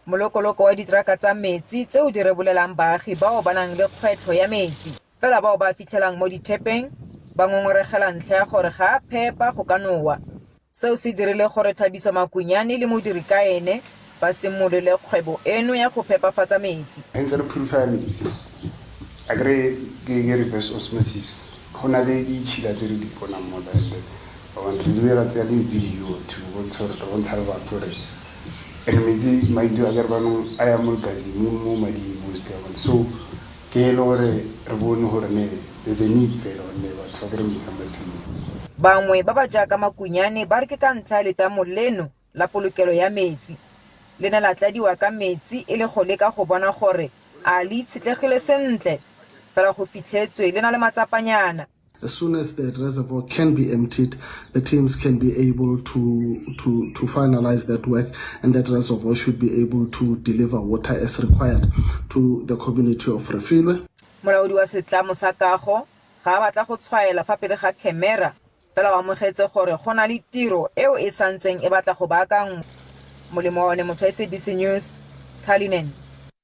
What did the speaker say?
Molokoloko wa diteraka tsa metsi tseo di rebolelang baagi bao ba nang le kgwetlho ya metsi. Fela bao ba a fitlhelang mo dithepeng ba ngongoregela ntlha ya gore ga a phepa go ka nowa. Seo se dirile gore Thabiso Makunyane le modiri ka ene ba simolole kgwebo eno ya go phepafatsa metsi. Re ntse re purify metsi, akere ke reverse osmosis, go na le ditšhila tse re di bonang mola and then wa bona re ile ra tseya le video to bontsha gore re bontsha le batho gore and metsi mind you akere banong a ya mo legazing mo mo mading most ya bone so Ke e le gore re bone gore ne there's a need fela gonne batho ba kry metsi a ma-clean. Bangwe ba ba jaaka Makunyane ba re ke ka ntlha ya letamo leno la polokelo ya metsi. Le ne la tladiwa ka metsi e le go leka go bona gore a le itshetlegile sentle, fela go fitlhetswe le na le matsapanyana. As soon as the reservoir can be emptied, the teams can be able to, to, to finalize that work and that reservoir should be able to deliver water as required to the community of Refilwe. Molaodi wa setlamo sa kago ga a batla go tshwaela fa pele ga khemera, fela o amogetse gore go na le tiro eo e santseng e batla go baakanngwa. Molemo wa one motho SABC News, Cullinan.